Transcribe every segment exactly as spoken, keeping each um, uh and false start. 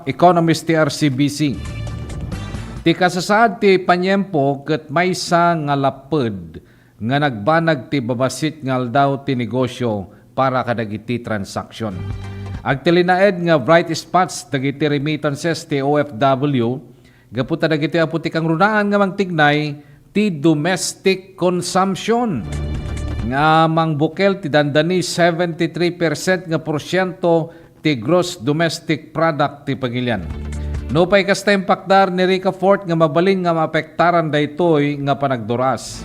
Economist ti R C B C. Ti kasasaad ti paniempo ket maysa nga lapped nga nagbanag ti babassit nga aldaw ti negosyo para kadagiti transaksyon. Agtalinaed nga bright spots dagiti remittances ti O F W gapu ta dagiti apo ti kangrunaan nga mangtignay ti domestic consumption nga mangbukel ti dandani seventy-three percent nga porsyento ti gross domestic product ti pagilian. Nupay kasta, impakdar ni Rica Forte nga mabalin nga maapektaran daytoy nga panagduras.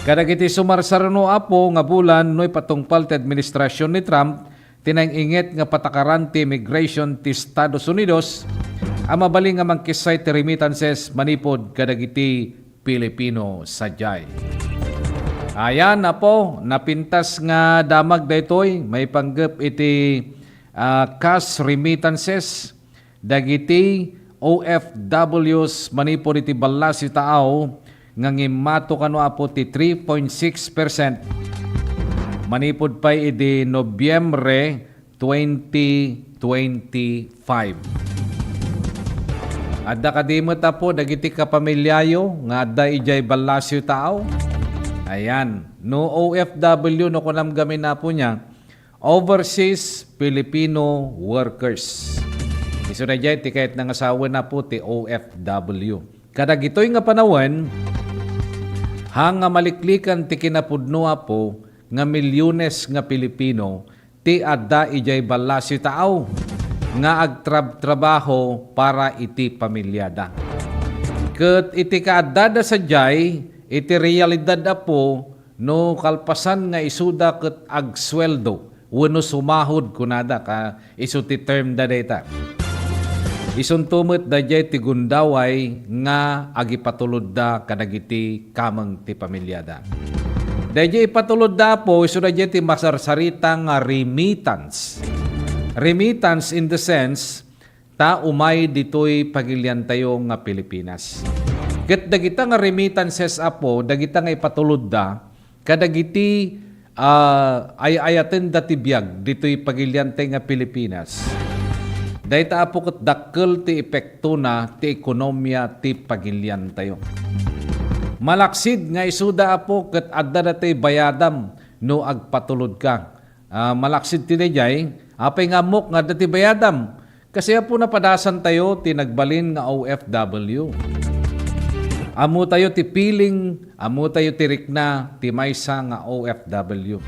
Kadagiti sumarsarano, Apo, nga bulan no ipatungpal ti administrasyon ni Trump ti nang-inget nga patakaran ti immigration ti Estados Unidos a mabalin nga mangkissay ti remittances manipud kadagiti Pilipino sadiay. Ayan, Apo, napintas nga damag daytoy maipanggep iti, ah, cash remittances dagiti O F Ws manipud iti Ballasio Taaw nga ngimmato kano, Apo, ti three point six percent manipud pay idi Nobyembre twenty twenty-five. Adda kadi met, Apo, dagiti kapamilyayo nga adda idiay Ballasio Taaw? Ayan. No O F W, no kunam gamin, Apo, nia, overseas Filipino workers. Isu daydiay ti kayat nga sawen, Apo, ti O F W. Kadagitoy nga panawen, haan nga maliklikan ti kinapudno, Apo, nga milyones nga Pilipino ti adda idiay Ballasio Taaw nga agtrabtrabaho para iti pamiliada. Ket iti kaaddada sadiay, iti realidad, Apo, no kalpasan nga isuda ket agsueldo wenno sumahod, kunada, ka isu ti term da dayta. Isunto met daydiay ti gundaway nga agipatulodda kadagiti kameng ti pamiliada. Daydiay ipatulodda, Apo, isu daydiay ti masarsarita nga remittance. Remittance in the sense, ta umay ditoy pagiliantayo nga Pilipinas. Ket dagita nga remittances, Apo, dagita nga ipatulodda kadagiti, ah, ay-ayatenda ti biag ditoy pagiliantay nga Pilipinas. Dayta, Apo, ket dakkel ti epektona ti ekonomia ti pagiliantayo. Malaksid nga isuda, Apo, ket adda datoy bayadam no agpatulodka. Ah, malaksid ti daydiay, apay nga ammok nga adda ti bayadam? Kasi, Apo, napadasantayo ti nagbalin nga O F W. Ammotayo ti piling, ammotayo ti rikna ti maysa nga O F W.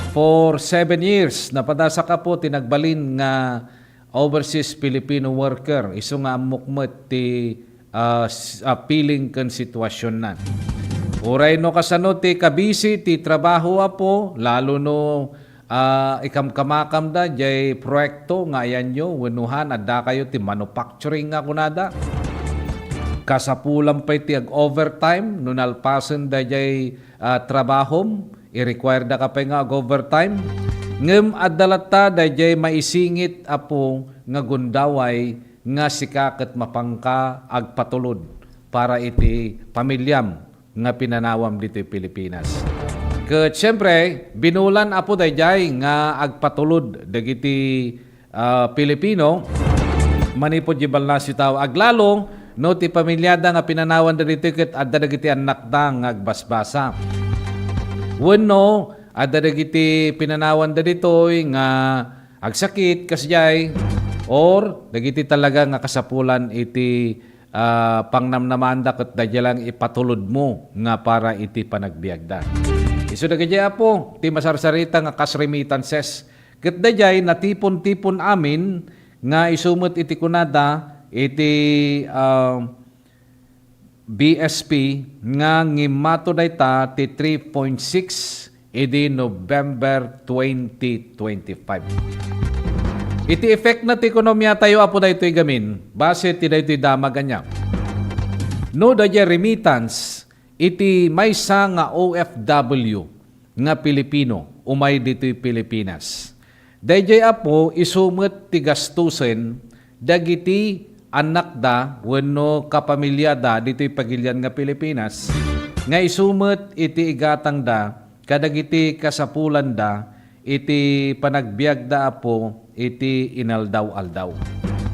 For seven years, napadasak, Apo, ti nagbalin nga overseas Filipino worker. Isu nga ammok met ti, ah, s-, ah, piling ken situasionna. Uray no kasano ti kabisi ti trabaho, Apo, lalo no, ah, ikamkamakamda jay proyekto nga ayanyo, wenno han, addakayo ti manufacturing nga kunada. Kasapulan pay ti ag-overtime no nalpasenda jay, ah, trabahom, i-require da ka pay nga ag-overtime. Ngem adda latta dayjay maisingit, Apo, nga gundaway nga sika ket mapanka agpatulod para iti pamiliam nga pinanawam ditoy Pilipinas. Ket siempre, binulan, Apo, dayjay nga agpatulod dagiti, ah, Pilipino manipud di Ballasio Taaw. Aglalo no ti pamiliada nga pinanawanda ditoy ket adda dagiti annakda nga agbasbasa. Wenno adda dagiti pinanawanda ditoy nga agsakit kasdiay, or dagiti talaga nga kasapulan iti, ah, pangnamnamaanda ket daydiay lang ipatulodmo nga para iti panagbiagda. Isu dagiti, Apo, ti masarsarita nga cash remittances. Ket daydiay natipon-tipon amin nga isu met iti kunada iti, ah, B S P nga ngimmato dayta ti three point six idi November twenty twenty-five. Iti effect na ti ekonomiatayo, Apo, daytoy gamin, base ti daytoy damag ania. No daydiay remittance iti maysa nga O F W nga Pilipino umay ditoy Pilipinas. Daydiay, Apo, isu met ti gastusen dagiti annakda wenno kapamiliada ditoy pagilian nga Pilipinas, nga isu met iti igatangda kadagiti kasapulanda iti panagbiagda, Apo, iti inaldaw-aldaw.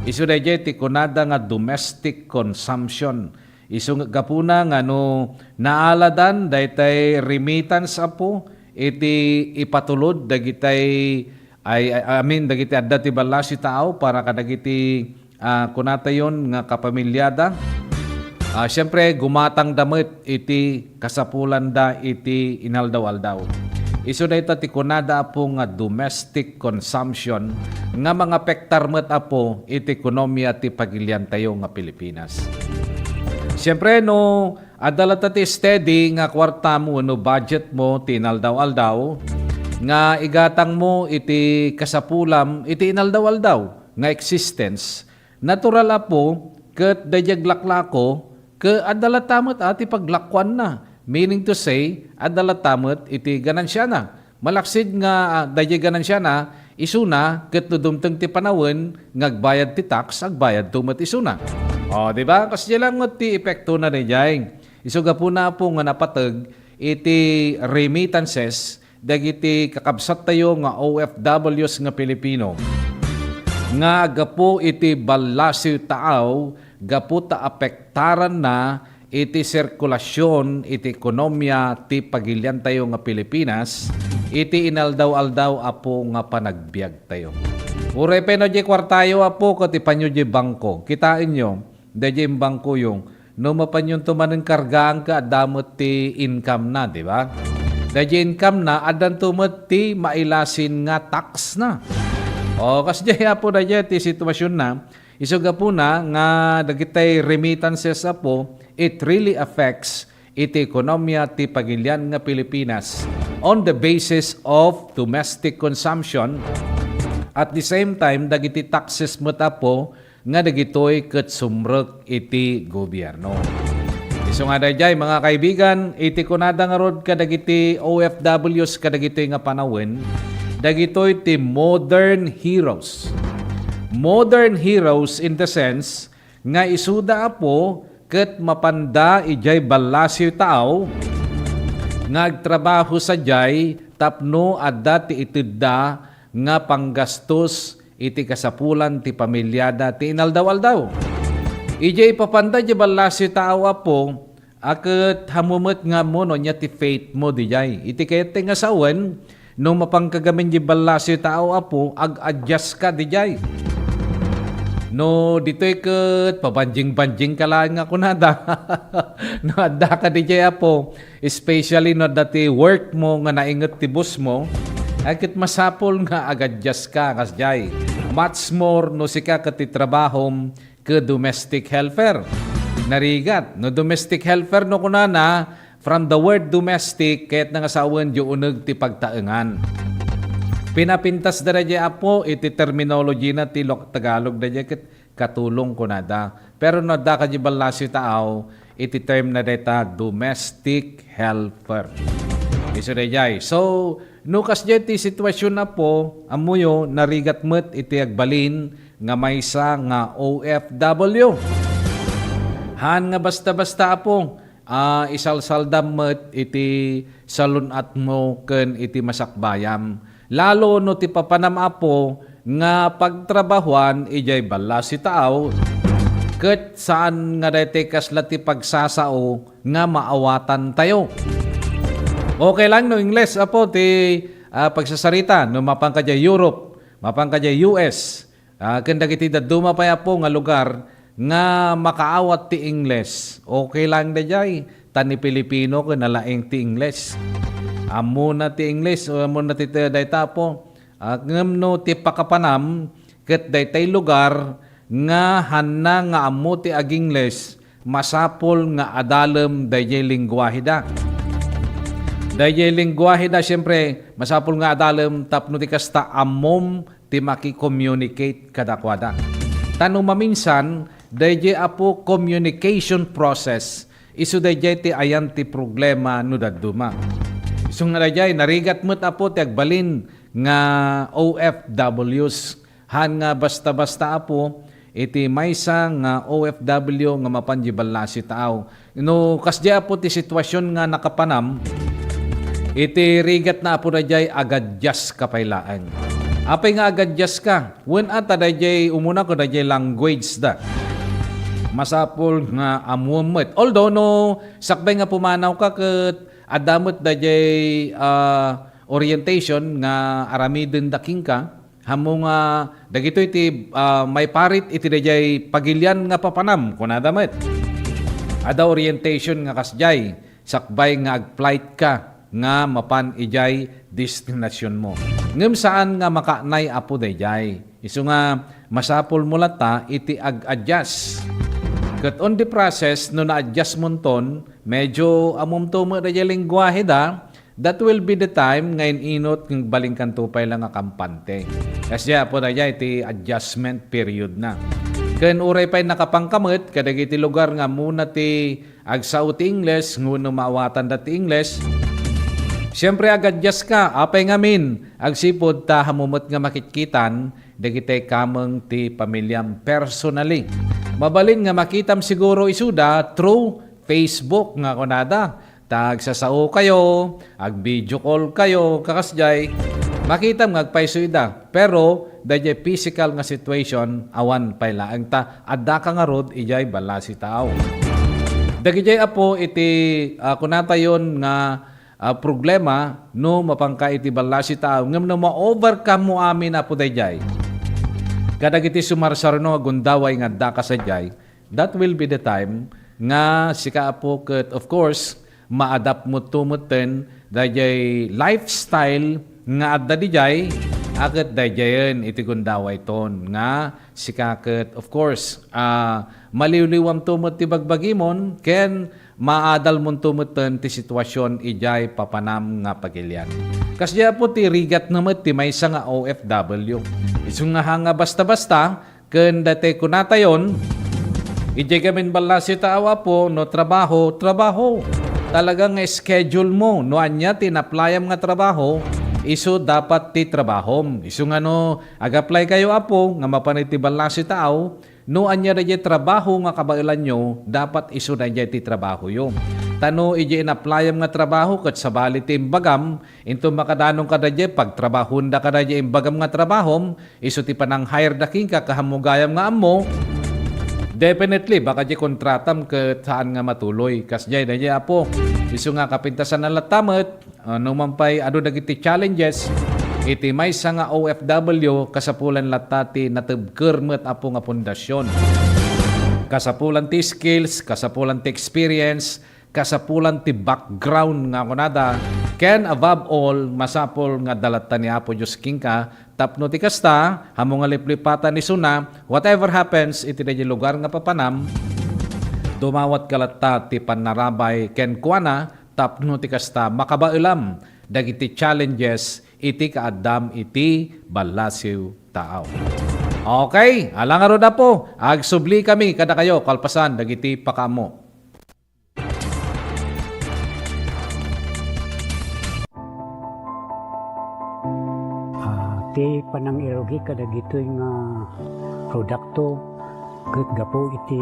Isu dayjay ti kunada nga domestic consumption. Isu nga gapuna nga no naaladan daytay remittance, Apo, iti ipatulod dagitay ay, ay, I mean, dagiti adda ti ballasiw taaw para kadagiti, ah, kunatayon nga kapamiliada. Ah, siyempre, gumatangda met iti kasapulanda iti inaldaw-aldaw. Isu dayta ti kunada, Apo, nga domestic consumption nga mangapektar met, Apo, iti ekonomiya ti pagiliantayo nga Pilipinas. Siyempre, no adda latta ti steady nga kuarta mo wenno budget mo ti inaldaw-aldaw, nga igatang mo iti kasapulam iti inaldaw-aldaw nga existence, natural, Apo, ket daydi aglaklako, ket adda latta met a ti paglakuanna. Meaning to say, adda latta met iti ganansiana. Malaksid nga, ah, daydi ganansiana, isuna, ket no dumteng ti panawen nga agbayad ti tax, agbayadto met isuna. O, di ba? Kasdiay lang met ti epektona daydiay. Isu gapuna, Apo, nga napateg iti remittances dagiti kakabsattayo nga O F Ws nga Pilipino nga gapu iti ballasiw taaw, gapu ta apektaranna iti sirkulasion iti ekonomiya ti pagiliantayo nga Pilipinas iti inaldaw-aldaw, Apo, nga panagbiagtayo. Uray pay no diay kuartayo, Apo, ket ipanyo diay bangko. Kitaenyo, daydiay imbangkoyo, no mapanyonto manen kargaan ket adda met ti income na, di ba? Daydiay income na, addanto met ti mailasin nga tax na. O, kasdiay, Apo, daydiay ti sitwasyon na. Isu gapuna nga dagitay remittances, Apo, it really affects iti ekonomiya ti pagilian nga Pilipinas on the basis of domestic consumption. At the same time, dagiti taxes met, Apo, nga dagitoy ket sumrek iti gobierno. Isu nga daydiay, mga kaibigan, iti kunada ngarud kadagiti O F Ws kadagitoy nga panawen, dagitoy ti modern heroes. Modern heroes in the sense nga isuda, Apo, ket mapanda idiay ballasiw taaw nga agtrabaho sadiay tapno adda ti itedda nga panggastos iti kasapulan ti pamiliada ti inaldaw-aldaw. Idiay ipapanda diay ballasiw taaw, Apo, a ket ammo met nga ammo no ania ti faith mo didiay. Iti kayat nga sawen, no mapanka gamin diay ballasiw taaw, Apo, ag-adjust ka didiay. No ditoy ket pabanjing-banjing ka laeng nga kunada. No adda ka didiay, Apo, especially no adda ti work mo nga nainget ti boss mo, ay ket masapul nga ag-adjust ka kasdiay. Much more no sika ket ti trabahom ket domestic helper. Narigat, no domestic helper no kunana, from the word domestic, kayatna nga sawen diay uneg ti pagtaengan. Pinapintas daydiay, Apo, iti terminology na ti Lo-, Tagalog daydiay ket katulong kunada. Pero no adda ka diay ballasiw taaw, iti term na dayta domestic helper. Isu daydiay. So, no kasdiay ti sitwasyon, Apo, ammoyo, narigat met iti agbalin nga maysa nga O F W. Haan nga basta-basta, Apo, a, isalsaldam met iti salun-atmo ken iti masakbayam. Lalo no ti papanam, Apo, nga pagtrabahuan idiay ballasiw taaw, ket saan nga daytoy kasla ti pagsasao nga maawatantayo. Okay lang no Ingles, Apo, ti, a, pagsasarita, no mapanka diay Europe, mapanka diay U S, a, ken dagiti dadduma pay, Apo, nga lugar nga makaawat ti Ingles. Okay lang daydiay, ta ni Pilipino ken nalaing ti Ingles. Ammona ti Ingles, o ammona ti te-, dayta, Apo. A, ngem no ti pakapanam ket daytay lugar nga hanna nga ammo ti ag-Ingles, masapul nga adalem daydiay lengguaheda. Daydiay lengguaheda, siempre, masapul nga adalem tapno ti kasta ammom ti maki-communicate kadakuada. Ta no maminsan, daydiay, Apo, communication process, isu daydiay ti ayan ti problema no dadduma. Isu nga daydiay, narigat met, Apo, ti agbalin nga O F Ws. Haan nga basta-basta, Apo, iti maysa nga O F W nga mapan diay ballasiw taaw. No kasdiay, Apo, ti sitwasyon nga nakapanam, iti rigatna, Apo, daydiay, ag-adjust ka pay laeng. Apay nga agadjust ka? Wen a ta dayjay umuna ko dayjay language da. Masapul nga ammuem met. Although no sakbay nga pumanawka ket adda met dayjay, ah, orientation nga aramiden da kenka, ammo nga dagitoy ti, ah, maiparit iti dayjay pagilian nga papanam, kunada met. Adda orientation nga kasjay, sakbay nga agflight ka nga mapan idiay destinasionmo. Ngem saan nga makaanay apo dayjay. Isu nga masapulmo latta iti ag-adjust. Ket on the process, no na-adjustmonton, medyo ammomto met dayjay lengguahe da, that will be the time nga in-inot nga agbalinkanto pay la nga kampante. Kasjay apo dayjay ti adjustment period na. Ken uray pay nakapanka met kadagiti lugar nga ammona ti agsao ti Ingles, wenno maawatanda ti Ingles, siempre, agadjust ka. Apay ngamin, agsipud ta ammo met nga makitkitam dagiti kameng ti pamiliam personally. Mabalin nga makitam siguro isuda through Facebook nga kunada. Ta agsasao kayo, ag-video call kayo, kakasjay, makitam nga agpayso ida. Pero, dayjay physical nga situation, awan pay laeng ta, adda ka ngarud idiay ballasi taaw. Dagijay apo iti, ah, kunatayon nga, ah, problema no mapanka iti ballasi taaw, ngem no ma-overcome mo amin apo dayjay. Kadagiti sumarsarno nga gundaway nga adda ka sadiay, that will be the time nga sika apo ket, of course, ma-adapt mo to metten dayjay lifestyle nga adda dijay, a ket dayjayen iti gundawayton nga sika ket, of course, ah, maliwliwam to met ti bagbagimon ken maadal monto metten ti situasion idiay papanam nga pagilian. Kasdiay apo ti rigat na met ti maysa nga O F W. Isu nga ha nga basta-basta, ken daytoy kunatayon, idiay gamin ballasi taaw apo, no trabaho, trabaho. Talaga nga schedule mo, no ania ti in-applyam nga trabaho, isu dapat ti trabahom. Isu nga no ag-apply kayo apo, nga mapan iti ballasi taaw, no ania dayjay trabaho nga kabaelanyo, dapat isu dayjay ti trabahoyo. Ta no idiay in-applyam nga trabaho ket sabali ti imbagam, inton makadanonka dayjay, pagtrabahondaka dayjay imbagam nga trabahom, isu ti panang-hire da kenka, kaammo gayam nga ammo, definitely, baka diay kontratam ket saan nga matuloy. Kasdiay dayjay apo, isu nga kapintasan na latta met, ah, no man pay adu dagiti challenges, iti maysa nga O F W, kasapulan latta ti natebker met apo nga pundasyon. Kasapulan ti skills, kasapulan ti experience, kasapulan ti background nga kunada, ken above all, masapul nga adda latta ni Apo Dios kenka tapno ti kasta, ammo nga liplipatan isuna, whatever happens iti dayjay lugar nga papanam, dumawatka latta ti pannarabay kenkuana tapno ti kasta makabaelam dagiti challenges iti kaaddam iti ballasiw taaw. Okay, ala ngarud apo, agsubli kami kadakayo kalpasan dagiti pakaammo. Ah, ti panangirugi kadagitoy nga produkto ket gapu iti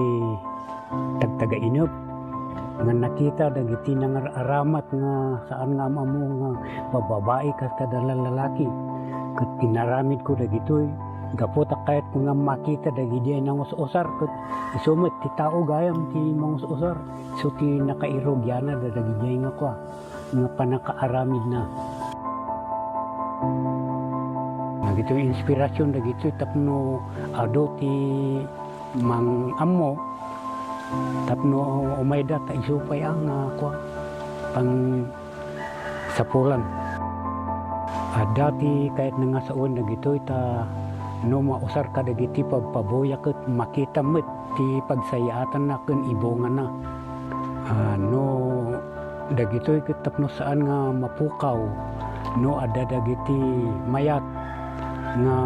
tagtagainep nga nakita dagiti nangar-aramat nga saan nga am-ammo nga babbabai kas kada lalaki. Ket inaramidko dagitoy gapu ta kayatko nga makita dagidi nangus-usar ket isu met ti tao gayam ti mangus-usar. Isu ti nakairugianna dagidi nga kua, nga pannakaaramidna. Dagitoy inspirasyon dagitoy tapno adu ti mang-ammo tapno umayda ta isu pay a nga kua, pangsapulan. Adda ti kayatna nga sawen dagitoy ta no mausar kadagiti pabpabuya ket makita met ti pagsayaatanna ken ibungana. Ah, no dagitoy ket tapno saan nga mapukaw no adda dagiti mayat nga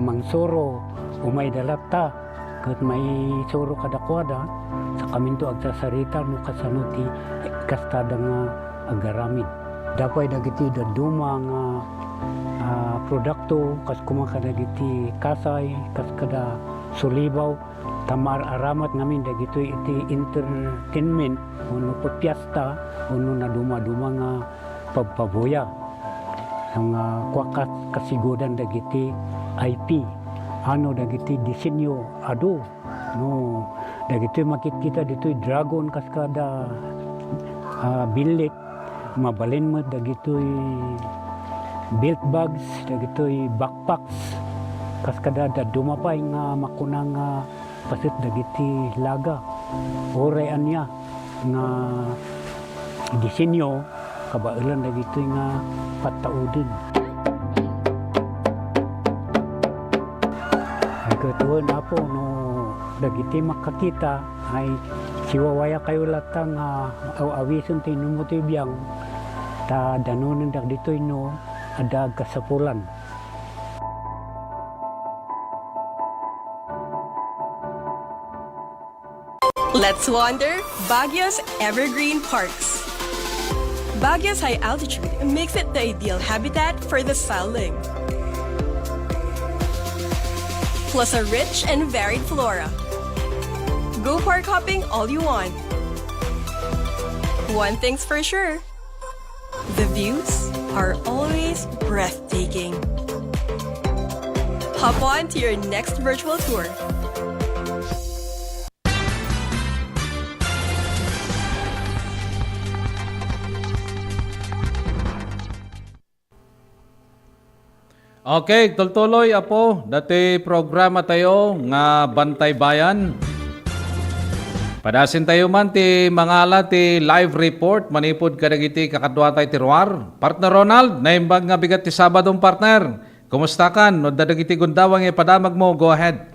mangsuro, umayda latta ket maisuro kadakuada, sakaminto agsasarita no kasano ti kastada nga agaramid. Adda pay dagiti dadduma nga, ah, produkto, kas koma kadagiti kasay, kas kada sulibaw, ta maar-aramat ngamin dagitoy iti entertainment, wenno pipiesta, wenno nadumaduma nga pabpabuya. nga kua-, kas-, kasigudan dagiti I P, ano dagiti disenyo adu, no, dagitoy makitkita ditoy dragon kas kada, ah, billit, mabalin met dagitoy belt bags, dagitoy backpacks, kas kada dadduma pay nga makuna nga paset dagiti laga, uray ania nga disenyo, kabaelan dagitoy nga pattauden. Ay, ket wen, Apo, no dagiti makakita, ay, siwawayakayo latta nga aw-awisen ti inummo ti biang, ta danonen dagitoy no adda agkasapulan. Let's wander Baguio's evergreen parks. Baguio's high altitude makes it the ideal habitat for the silent, plus a rich and varied flora. Go park hopping all you want. One thing's for sure, the views are always breathtaking. Hop on to your next virtual tour. Okay, tultuloy, Apo, dati programa tayo nga Bantay Bayan. Padasin tayo man ti mangala ti live report manipud kadagiti kakadua tay ti ruar. Partner Ronald, naimbag nga bigat ti Sabado, partner. Kumusta kan? No, dadagiti gundawang ipadamag mo, go ahead.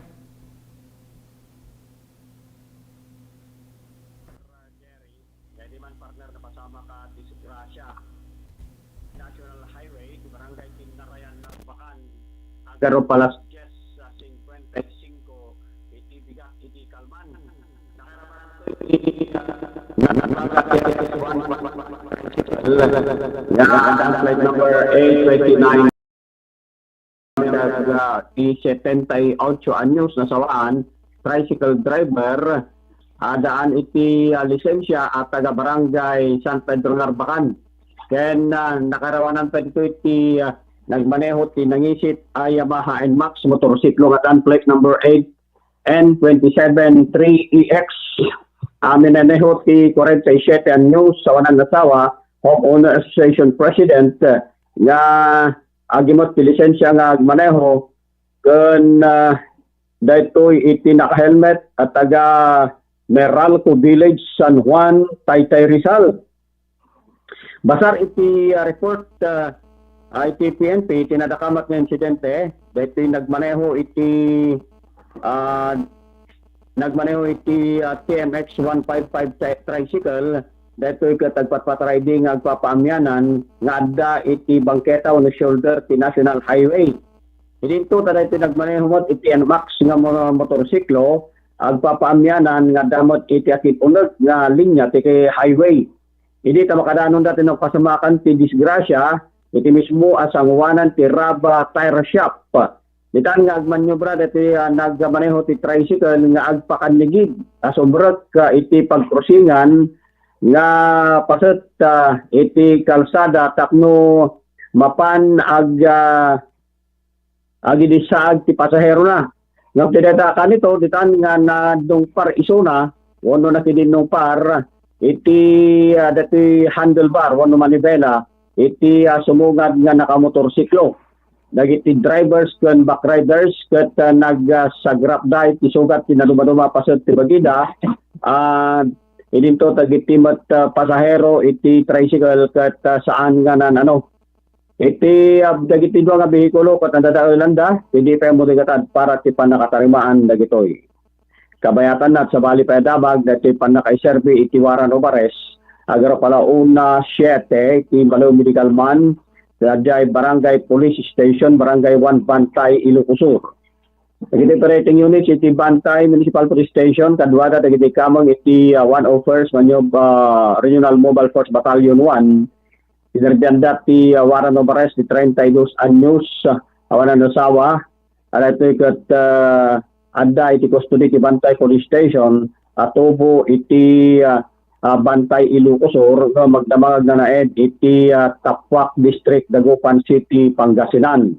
Jerry, kaya di man, partner, napasama ka disgrasya. National Highway, Barangay Tinarayan, Narbacan, Agaro Palacios, sa cincuenta y cinco, iti bigat iti kalman. Nakaraman nga plate number A twenty-nine. Dagiti setenta y ocho anyos nasawaan, tricycle driver, addaan iti, ah, lisensia a taga Barangay San Pedro Narbacan. Ken, ah, nakarawanan pa dito iti, ah, nagmaneho ti nangisit a Yamaha N max motorsiklo nga addaan plate number eight N twenty-seven three E X. Ah, minaneho ti kwarenta y siyete anyos, awanan asawa, homeowner association president, ah, nga agimot ti lisensia nga agmaneho ken, ah, daytoy iti naka-helmet a taga Meralco Village, San Juan, Taytay, Rizal. Basar iti, ah, report, ah, ah, iti P N P, iti nadakamat nga insidente, daytoy nagmaneho iti, ah, nagmaneho iti, ah, T M X one five five tri-, tricycle, daytoy ket agpatpataraydi nga agpapaamianan nga adda iti bangketa wenno shoulder ti National Highway. Idinto ta daytoy nagmaneho met iti N max nga mo-, motorsiklo, agpapaamianan nga adda met iti akin-uneg nga linya ti highway. Idi ta makadanon dati nagpasamakan ti disgrasya, iti mismo a sanguanan ti Raba Tire Shop. Ditan nga agmaniobra dati, ah, nagmaneho ti tricycle nga agpakanigid a subrek, ah, iti pagkrusingan nga paset, ah, iti kalsada tapno mapan ag-, ah, agidissaag ti pasaherona. Ngem ti dayta a kanito, ditan nga nadungpar isuna, wenno nakidinnungpar iti, ah, dati handlebar wenno manibela iti, ah, sumungad nga nakamotorsiklo. Dagiti drivers ken backriders ket, ah, nagsagrapda iti sugat ti nadumaduma paset ti bagida. Ah, idinto dagiti met, ah, pasahero iti tricycle ket, ah, saan nga nan-, ano, Iti, ah, dagiti dua nga behikulo ket nadadaelanda, idi pay mo digatad para ti pannakatarimaan dagitoy. Kabayatanna, sabali pay a damag dagiti pannakaiserbi iti warrant of arrest, agarupala una siete iti Baliw Medical Man, sadiay Barangay Police Station, Barangay one, Bantay, Ilocos Sur. Dagiti operating units iti Bantay Municipal Police Station, kaduada dagiti kameng iti, ah, one oh first Maniob-, ah, Regional Mobile Force Battalion one, Sinerbianda ti, ah, warrant of arrest ti treinta y dos anyos, ah, awanan asawa. Daytoy ket, ah, adda iti custody ti Bantay Police Station, atubo iti, ah, ah, Bantay, Ilocos Sur, nga magdamag nga naed iti, ah, Tapuac District, Dagupan City, Pangasinan.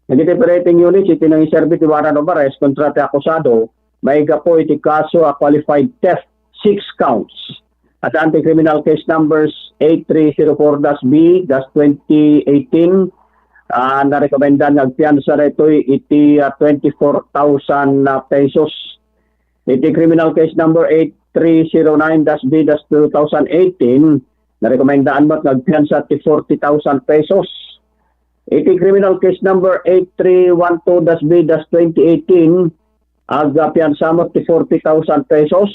Dagiti operating units iti nangiserbi ti warrant of arrest kontra ti akusado, maigapu iti kaso a qualified theft, six counts. At anti-criminal case numbers eight three zero four dash B dash twenty eighteen, ah, narekomendan nga agpiansa daytoy iti, ah, twenty-four thousand pesos. Iti criminal case number eight three zero nine dash B dash two thousand eighteen, narekomendaan met nga agpiansa ti forty thousand pesos. Iti criminal case number eight three one two dash B dash twenty eighteen, agpiansa met ti forty thousand pesos.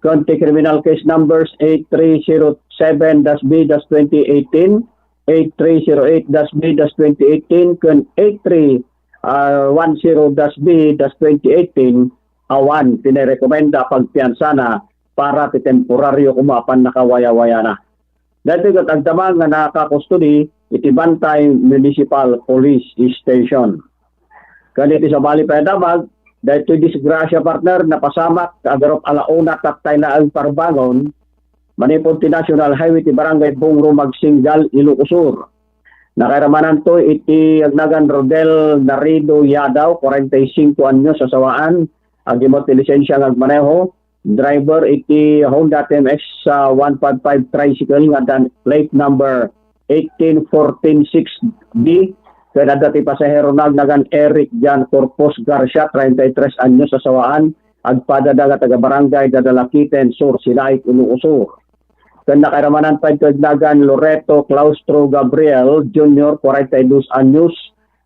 Ken ti criminal case numbers eight three zero seven dash B dash twenty eighteen, eight three zero eight dash B dash twenty eighteen, ken eight three, ah, one zero dash B dash twenty eighteen, awan ti nairekomenda a pagpiansana para ti temporario koma a pannakawayawayana. Daytoy ket agdamag nga nakakustodi iti Bantay Municipal Police Station. Ken iti sabali pay a damag, daytoy disgrasya, partner, napasamak agarup ala una tattay laeng parbangon, manipud ti National Highway ti Barangay Bungro, Magsinggal, Ilocos Sur. Nakairammananto iti agnagan Rodel Narido Yadaw, forty-five anyos, sasawaan, agimut ti lisensia nga agmaneho, driver iti Honda T M X, ah, one five five tricycle nga dan plate number eighteen fourteen six B, ken adda ti pasaherona nga agnagan Eric Jan Corpus Garcia, treinta y tres anyos, sasawaan, agpadada nga taga Barangay Dadalakiten Sur, Silait, Ilocos Sur. Ken nakairammanan pay ti agnagan Loreto Claustro Gabriel Junior, forty y dos anyos,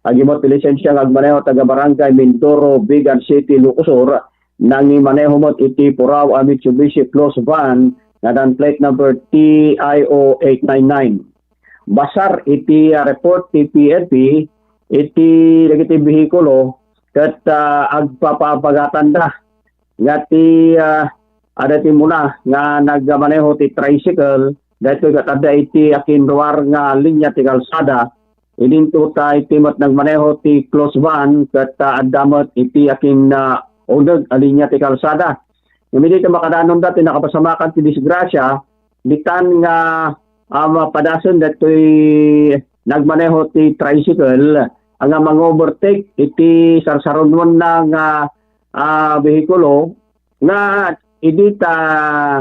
agimut ti lisensia nga agmaneho, taga Barangay Mindoro, Vigan City, Ilocos Sur, nangimaneho met iti puraw a Mitsubishi Plus van nga dan plate number T I O eight nine nine. Basar iti, ah, report ti P N P iti dagiti behikulo ket, ah, agpapabagatanda nga ti, ah, adda ti umuna nga nagmaneho ti tricycle, daytoy ket adda iti akinruar nga linia ti kalsada. Idinto ta iti met nagmaneho ti close van ket, ah, adda met iti akin, ah, uneg a linia ti kalsada. Ngem idi ta makadanonda ti nakapasamakan ti disgrasya, ditan nga, ah, mapadasen daytoy nagmaneho ti tricycle nga mang-overtake iti sarsarunonna nga, ah, behikulo nga idi ta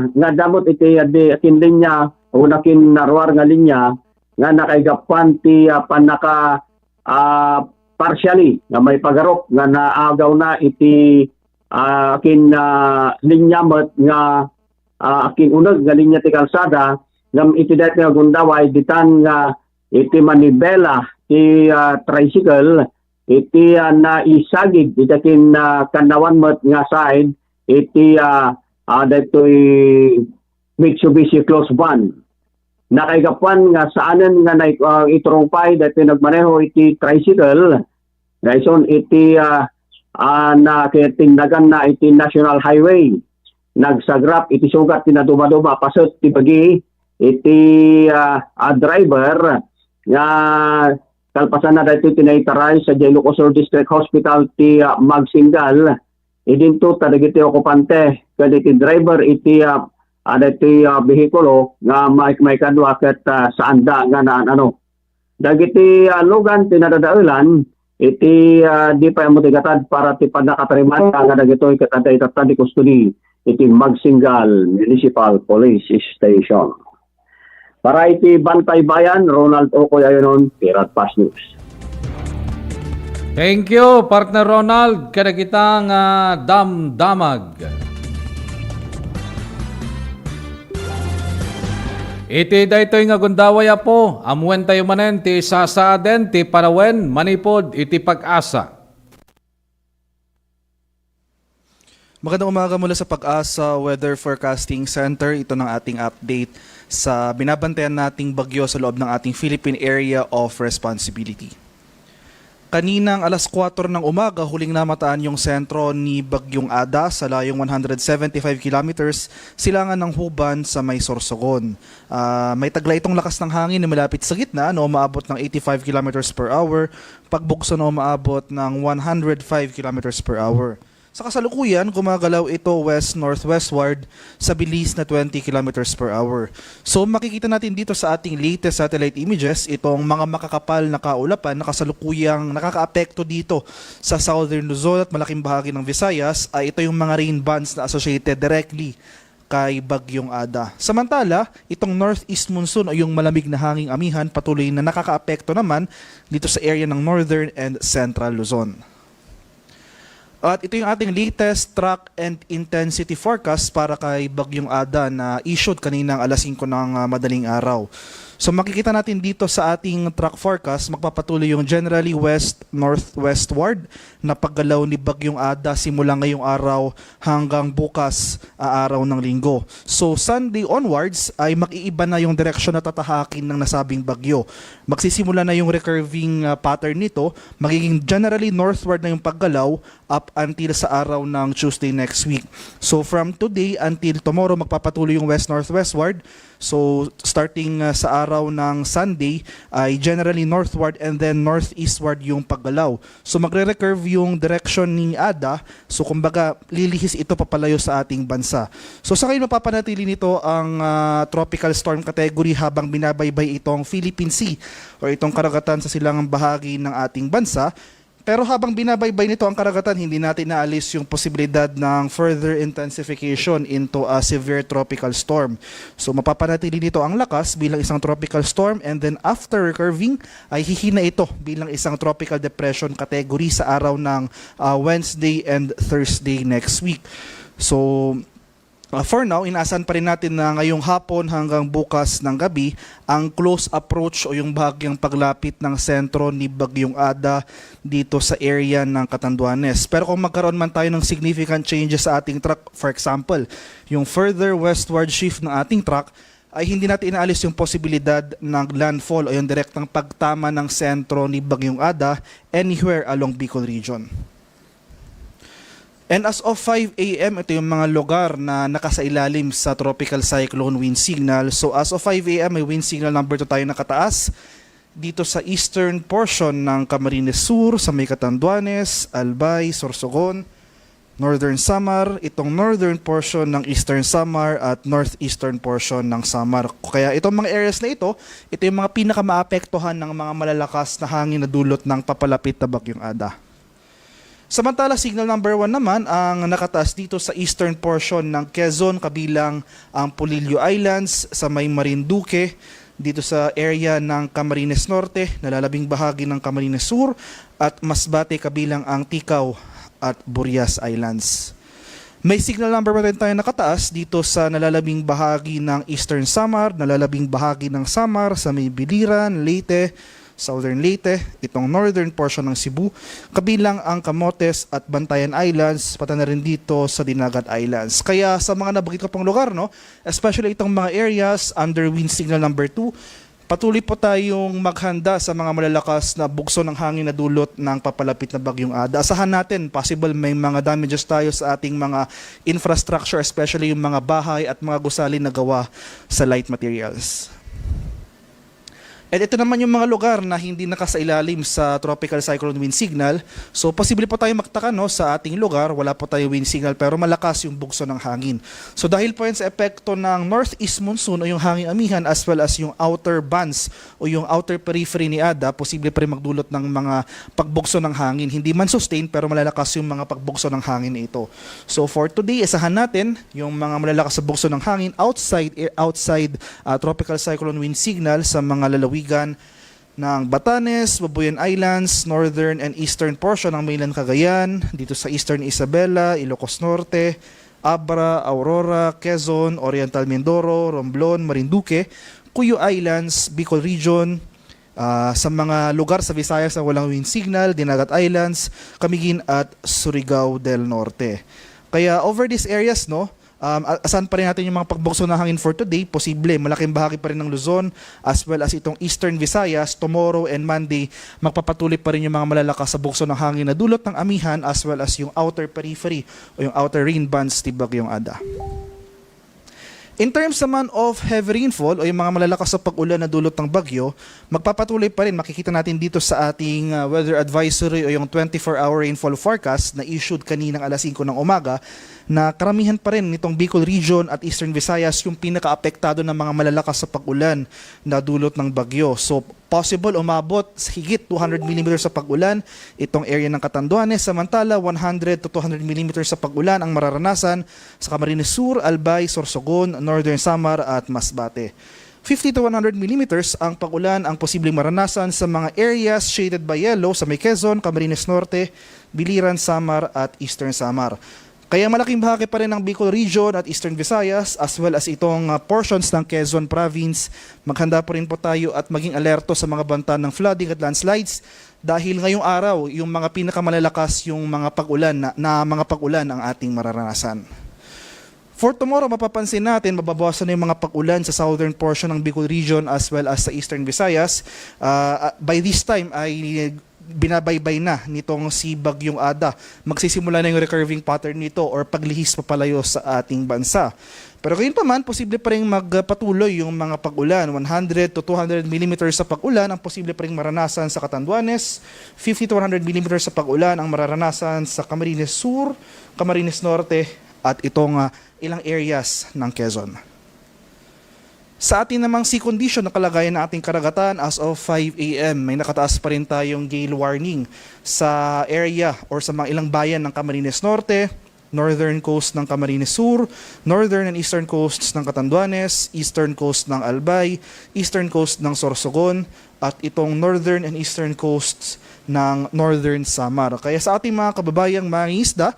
nga damot iti adi akin linya o nakin naruar nga linya nga nakaigapan ti, ah, pannaka, ah, partially nga maipagarop nga naagawna iti, ah, akin, ah, linya met nga, ah, akin uneg nga linya ti kalsada, ngem iti daytoy nga gundaway ditan nga iti manibela ti, ah, tricycle iti, ah, naisagid iti akin, ah, kannawan met nga side iti, ah, ah, daytoy Mitsubishi Close Van. Nakaigapuan nga saanen nga nai-, ah, iturong pay daytoy nagmaneho iti tricycle nga ison iti, ah, ah, na-, kinatinagan na iti National Highway. Nagsagrap iti sugat ti naduma-duma a paset ti bagi iti, ah, ah, driver nga kalpasanna daytoy ti naitaray sadiay Ilocos Sur District Hospital ti, ah, Magsinggal. Idinto ta dagiti okupante ken iti driver iti, ah, ah, daytoy, ah, behikulo nga may-, maikadua ket, ah, saanda nga naan-ano. Dagiti, ah, lugan ti nadadaelan iti, ah, di pay ammo ti gatad para ti pannakatarimada nga dagitoy ket adda itatta ti kustodi iti Magsinggal Municipal Police Station. Para iti Bantay Bayan, Ronald Okoy Ayonon, Pirat Fast News. Thank you, partner Ronald, kadagita nga damdamag. Iti daytoy nga gundaway, Apo, ammuentayo manen ti sasaaden ti panawen manipud iti PAGASA. Magandang umaga mula sa PAGASA Weather Forecasting Center. Ito ng ating update sa binabantayan nating bagyo sa loob ng ating Philippine Area of Responsibility. Kaninang alas kuwatro ng umaga, huling namataan yung sentro ni Bagyong Ada sa layong one hundred seventy-five kilometers silangan ng Juban sa may Sorsogon. Ah, may taglay itong lakas ng hangin na malapit sa gitna na umaabot ng eighty-five kilometers per hour, pagbugso na umaabot ng one hundred five kilometers per hour. Sa kasalukuyan, gumagalaw ito west-northwestward sa bilis na twenty kilometers per hour. So, makikita natin dito sa ating latest satellite images itong mga makakapal na kaulapan na kasalukuyang nakakaapekto dito sa Southern Luzon at malaking bahagi ng Visayas. Ay ito yung mga rain bands na associated directly kay Bagyong Ada. Samantala, itong northeast monsoon o yung malamig na hanging amihan patuloy na nakakaapekto naman dito sa area ng Northern and Central Luzon. At ito yung ating latest track and intensity forecast para kay Bagyong Ada na issued kaninang alas singko ng, ah, madaling araw. So, makikita natin dito sa ating track forecast, magpapatuloy yung generally west-northwestward na paggalaw ni Bagyong Ada simula ngayong araw hanggang bukas, ah, araw ng Linggo. So, Sunday onwards ay mag-iiba na yung direksyon na tatahakin ng nasabing bagyo. Magsisimula na yung recurving, ah, pattern nito, magiging generally northward na yung paggalaw up until sa araw ng Tuesday next week. So, from today until tomorrow, magpapatuloy yung west-northwestward. So, starting, ah, sa araw ng Sunday, ay generally northward and then northeastward yung paggalaw. So, magre-recurve yung direction ni Ada. So, kumbaga, lilihis ito papalayo sa ating bansa. So, sa ngayon, mapapanatili nito ang, ah, tropical storm category habang binabaybay itong Philippine Sea o itong karagatan sa silangang bahagi ng ating bansa. Pero habang binabaybay nito ang karagatan, hindi natin naalis yung posibilidad ng further intensification into a severe tropical storm. So, mapapanatili nito ang lakas bilang isang tropical storm, and then after recurving, ay hihina ito bilang isang tropical depression category sa araw ng, ah, Wednesday and Thursday next week. So, ah, for now, inaasahan pa rin natin na ngayong hapon hanggang bukas ng gabi ang close approach o yung bahagyang paglapit ng sentro ni Bagyong Ada dito sa area ng Catanduanes. Pero kung magkaroon man tayo ng significant changes sa ating track, for example, yung further westward shift ng ating track, ay hindi natin inaalis yung posibilidad ng landfall o yung direktang pagtama ng sentro ni Bagyong Ada anywhere along Bicol Region. And as of five a m, ito yung mga lugar na nakasailalim sa Tropical Cyclone Wind Signal. So, as of five a m, may Wind Signal number two tayo nakataas dito sa eastern portion ng Camarines Sur, sa may Catanduanes, Albay, Sorsogon, Northern Samar, itong northern portion ng Eastern Samar at northeastern portion ng Samar. Kaya itong mga areas na ito, ito yung mga pinakamaapektuhan ng mga malalakas na hangin na dulot ng papalapit na Bagyong Ada. Samantala, signal number one naman ang nakataas dito sa eastern portion ng Quezon, kabilang ang Polillo Islands, sa may Marinduque, dito sa area ng Camarines Norte, nalalabing bahagi ng Camarines Sur, at Masbate, kabilang ang Ticao at Burias Islands. May signal number one rin tayo nakataas dito sa nalalabing bahagi ng Eastern Samar, nalalabing bahagi ng Samar, sa may Biliran, Leyte, Southern Leyte, itong northern portion ng Cebu, kabilang ang Camotes at Bantayan Islands, pati na rin dito sa Dinagat Islands. Kaya sa mga nabanggit ko pang lugar, no, especially itong mga areas under wind signal number two, patuloy po tayong maghanda sa mga malalakas na bugso ng hangin na dulot ng papalapit na Bagyong Ada. Asahan natin, possible may mga damages tayo sa ating mga infrastructure, especially yung mga bahay at mga gusali na gawa sa light materials. At ito naman yung mga lugar na hindi nakasailalim sa Tropical Cyclone Wind Signal. So, posible po tayo magtaka, no, sa ating lugar, wala po tayo wind signal, pero malakas yung bugso ng hangin. So, dahil po yan sa epekto ng northeast monsoon o yung hanging amihan, as well as yung outer bands o yung outer periphery ni Ada, posible pa rin magdulot ng mga pagbugso ng hangin. Hindi man sustained, pero malalakas yung mga pagbugso ng hangin na ito. So, for today, asahan natin yung mga malalakas na bugso ng hangin outside, outside, ah, Tropical Cyclone Wind Signal sa mga lalawigan ng Batanes, Babuyan Islands, northern and eastern portion ng mainland Cagayan, dito sa Eastern Isabela, Ilocos Norte, Abra, Aurora, Quezon, Oriental Mindoro, Romblon, Marinduque, Cuyo Islands, Bicol Region, ah, sa mga lugar sa Visayas na walang wind signal, Dinagat Islands, Camiguin at Surigao del Norte. Kaya over these areas, no, um, a-, asahan pa rin natin yung mga pagbugso ng hangin for today. Posible, malaking bahagi pa rin ng Luzon, as well as itong Eastern Visayas, tomorrow and Monday, magpapatuloy pa rin yung mga malalakas na bugso ng hangin na dulot ng amihan, as well as yung outer periphery o yung outer rain bands ni Bagyong Ada. In terms naman of heavy rainfall o yung mga malalakas na pag-ulan na dulot ng bagyo, magpapatuloy pa rin. Makikita natin dito sa ating, ah, weather advisory o yung twenty-four hour rainfall forecast na issued kaninang alas singko ng umaga na karamihan pa rin nitong Bicol Region at Eastern Visayas yung pinakaapektado ng mga malalakas na pag-ulan na dulot ng bagyo. So, possible umabot sa higit two hundred millimeters sa pag-ulan itong area ng Catanduanes, samantala one hundred to two hundred millimeters sa pag-ulan ang mararanasan sa Camarines Sur, Albay, Sorsogon, Northern Samar at Masbate. Fifty to one hundred millimeters ang pag-ulan ang posibleng maranasan sa mga areas shaded by yellow sa may Quezon, Camarines Norte, Biliran, Samar at Eastern Samar. Kaya malaking bahagi pa rin ng Bicol Region at Eastern Visayas as well as itong, ah, portions ng Quezon Province, maghanda pa rin po tayo at maging alerto sa mga banta ng flooding at landslides dahil ngayong araw yung mga pinakamalalakas yung mga pag-ulan na, na mga pag-ulan ang ating mararanasan. For tomorrow, mapapansin natin, mababawasan na yung mga pag-ulan sa southern portion ng Bicol Region as well as sa Eastern Visayas. Ah, ah, by this time ay binabaybay na nitong si Bagyong Ada. Magsisimula na yung recurving pattern nito or paglihis papalayo sa ating bansa. Pero gayunpaman, posible pa rin magpatuloy yung mga pag-ulan. One hundred to two hundred millimeters sa pag-ulan ang posible pa rin maranasan sa Catanduanes, fifty to one hundred millimeters sa pag-ulan ang mararanasan sa Camarines Sur, Camarines Norte, at itong, ah, ilang areas ng Quezon. Sa atin namang sea condition ng kalagayan ng ating karagatan, as of five a m, may nakataas pa rin tayong gale warning sa area or sa mga ilang bayan ng Camarines Norte, northern coast ng Camarines Sur, northern and eastern coasts ng Catanduanes, eastern coast ng Albay, eastern coast ng Sorsogon, at itong northern and eastern coasts ng Northern Samar. Kaya sa ating mga kababayang mangingisda,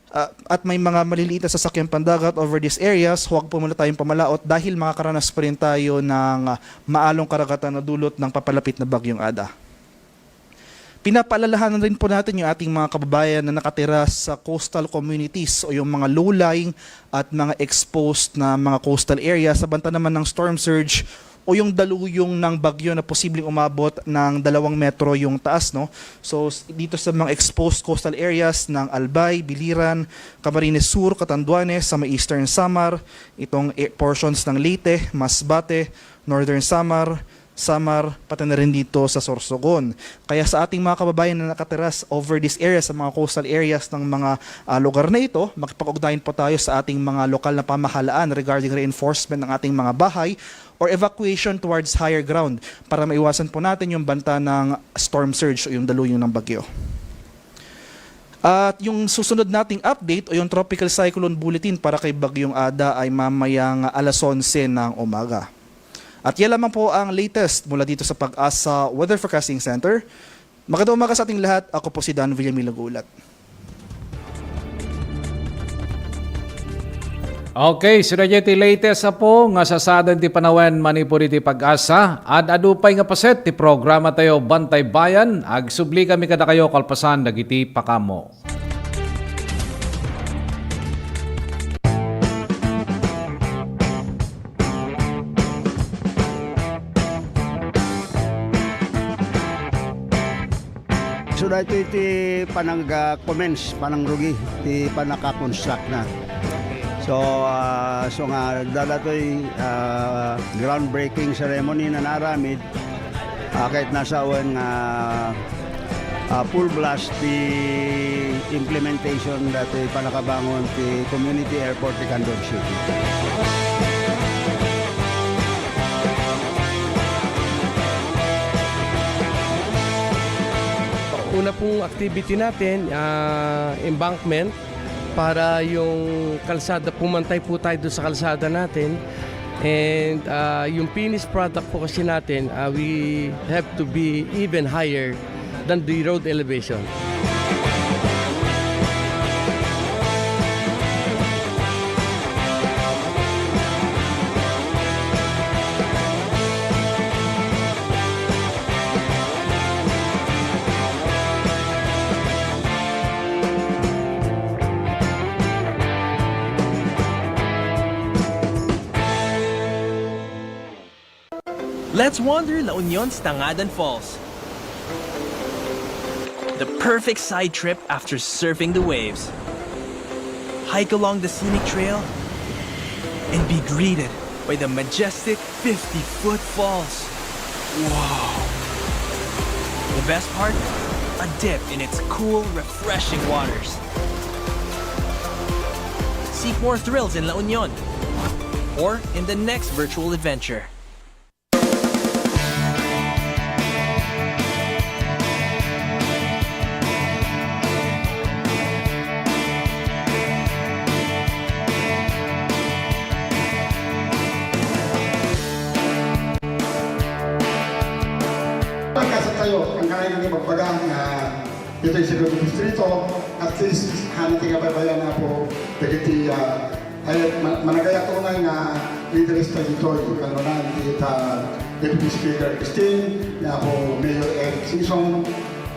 ah, at may mga maliliit na sasakyang pandagat over these areas, huwag po muna tayong pamalaot dahil makakaranas pa rin tayo ng, ah, maalong karagatan na dulot ng papalapit na Bagyong Ada. Pinapaalalahanan rin po natin yung ating mga kababayan na nakatira sa coastal communities o yung mga low-lying at mga exposed na mga coastal areas sa banta naman ng storm surge o yung daluyong ng bagyo na posibleng umabot ng dalawang metro yung taas, no? So, s-, dito sa mga exposed coastal areas ng Albay, Biliran, Camarines Sur, Catanduanes, sa may Eastern Samar, itong, eh, portions ng Leyte, Masbate, Northern Samar, Samar, pati na rin dito sa Sorsogon. Kaya sa ating mga kababayan na nakatira s-, over this area, sa mga coastal areas ng mga, ah, lugar na ito, makipag-ugnayan po tayo sa ating mga lokal na pamahalaan regarding reinforcement ng ating mga bahay or evacuation towards higher ground para maiwasan po natin yung banta ng storm surge o yung daluyong ng bagyo. At yung susunod nating update o yung Tropical Cyclone Bulletin para kay Bagyong Ada ay mamayang alas onse ng umaga. At yan lamang po ang latest mula dito sa PAGASA Weather Forecasting Center. Magandang umaga sa ating lahat. Ako po si Dan Villamil Lagulat. Okay, sino dyan ti latest, Apo, nga sasaden ti panawen manipud iti PAGASA? Ad-adu pay nga paset ti programa tayo, Bantay Bayan. Agsubli kami kadakayo kalpasan dagiti pakamo. So, daytoy ti panang, ah, commence, panangrugi, ti panaka-construct na. So, ah, so nga, daytoy, ah, groundbreaking ceremony nga naaramid, ah, ket nasawen nga, ah, full blast ti implementation daytoy panakabangon ti community airport ti Candon City. Una pong activity natin, ah, embankment para yung kalsada, pumantay po tayo doon sa kalsada natin. And, ah, yung finished product po kasi natin, ah, we have to be even higher than the road elevation. Let's wander La Union's Tangadan Falls. The perfect side trip after surfing the waves. Hike along the scenic trail. and be greeted by the majestic fifty-foot falls. Wow! The best part? A dip in its cool, refreshing waters. Seek more thrills in La Union or in the next virtual adventure. Pagkasat tayo, ang kailangan nga ibagbaga nga ditoy sa Segundo Distrito, at least, hana ti kabaybayan, Apo, dagiti, ah, ay, ma-, managayat unay nga leaders tayo ditoy, kanunay, ita Deputy Speaker Christine, ni Apo Mayor Eric Sison,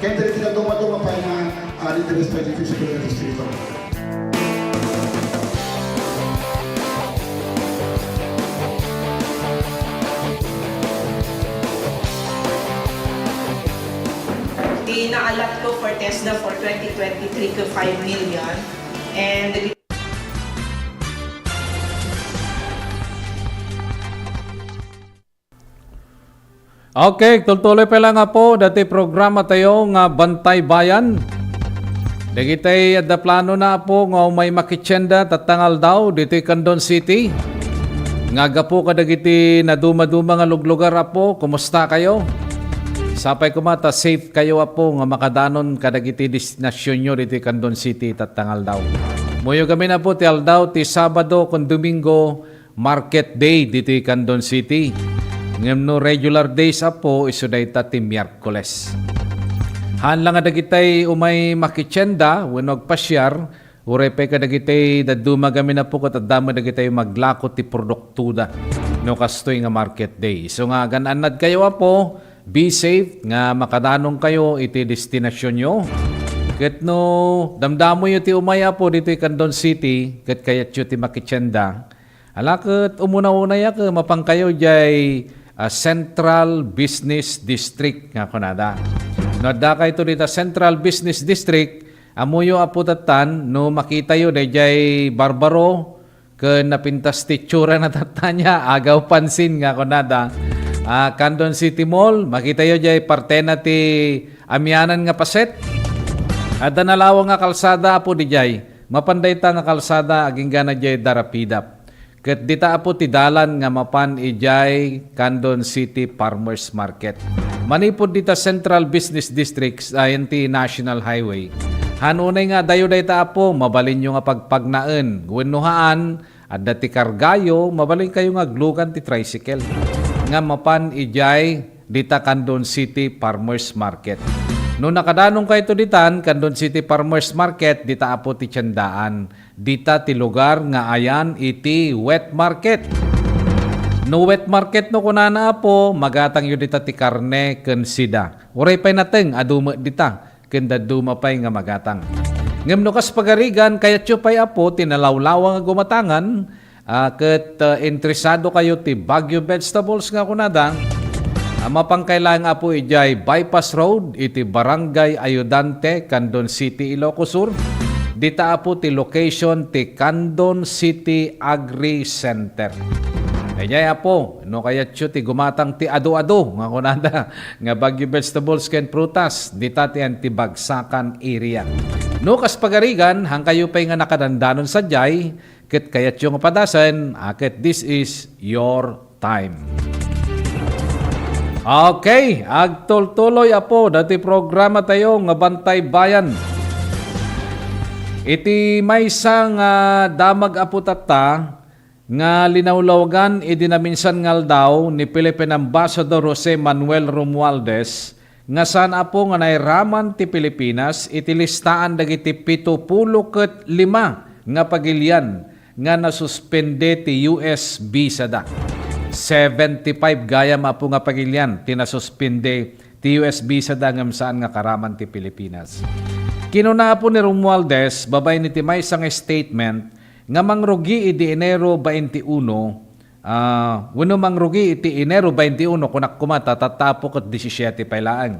ken dagiti dadduma-duma pay nga, ah, leaders tayo ditoy sa Segundo Distrito. Ti naalat ko for TESDA for twenty twenty-three ko five million. And Okay, tultuloy pay lang, Apo, dati programa tayo nga Bantay Bayan. Dagitay adda plano na, Apo, nga umay makitienda tatta nga aldaw ditoy Candon City. Nga gapu kadagiti naduma-duma nga luglugar, Apo, kumusta kayo? Sapay koma ta safe kayo, Apo, nga makadanon kadagiti destinasyonyo ditoy Candon City tatta nga aldaw. Muyo gamin, Apo, ti aldaw ti Sabado ken Domingo, market day ditoy Candon City. Ngem no regular days, Apo, isu dayta ti Miyerkules. Haan la nga dagitay umay makitienda wenno agpasiar, uray pay kadagitay dadduma gamin, Apo, ket adda met dagitay maglako ti produktoda no kastoy nga market day. Isu nga agan-annad kayo, Apo, be safe nga makadanon kayo iti destinasyonyo. Ket no damdamoyo ti umay, Apo, ditoy Candon City ket kayatyo ti makitienda, ala ket umuna-unayak, mapankayo jay, ah, Central Business District nga kunada. No adda kayto dita Central Business District, ammoyo, Apo, tattan, no makitayo dayjay Barbaro ken napintas ti itsura na tatta nia, Agaw Pansin nga kunada. Ah, Candon City Mall, makitayo jay partena ti amianan nga paset. Adda nalawag nga kalsada, Apo, dijay. Mapan dayta nga kalsada agingga na jay Darapidap. Ket dita, Apo, ti dalan nga mapan idiay Candon City Farmers Market. Manipud dita Central Business District, ayan ti National Highway. Haan unay nga adayo dayta, Apo, mabalinyo nga pagpagnaen. Wenno haan, adda ti kargayo, mabalinkayo nga aglugan ti tricycle. Nga mapan idiay dita Candon City Farmers Market. No nakadanon kayto ditan, Candon City Farmers Market, dita, Apo, ti tiendaan. Dita ti lugar nga ayan iti wet market. No wet market no kunana, Apo, magatangyo dita ti karne ken sida. Uray pay nateng, adu met dita, ken dadduma pay nga magatang. Ngem no kas pagarigan, kayatyo pay, Apo, ti nalawlawa nga gumatangan, ah, ket, ah, interesado kayo ti Baguio Vegetables nga kunada, ah, mapan kay laeng, Apo, idiay Bypass Road iti Barangay Ayudante, Candon City, Ilocos Sur. Dita, Apo, ti location ti Candon City Agri Center. Idiay, Apo, no kayatyo ti gumatang ti adu-adu nga kunada nga Baguio Vegetables ken Prutas, dita ti Antibagsakan area. No kas pagarigan, haan kayo pay nga nakadandanon sadiay, ket kayatyo nga padasen, ah, ket this is your time. Okay, agtultuloy, Apo, dati programa tayo nga Bantay Bayan. Iti maysa nga damag, Apo, tatta, nga linawlawagan idi naminsan nga aldaw ni Philippine Ambassador Jose Manuel Romualdez, nga saan, Apo, nga nairaman ti Pilipinas iti listaan dagiti pito pulo ket lima nga pagilian nga nasuspende ti U S visada. Seventy-five gayam, Apo, nga pagilian ti nasuspende ti U S visada ngem saan nga karaman ti Pilipinas. Kinuna, Apo, ni Romualdez, babaen iti maysa nga statement, nga mangrugi idi Enero twenty-one, ah, wenno mangrugi iti Enero twenty-one, kunak koma ta tatta, Apo, ket disisiete pay laeng.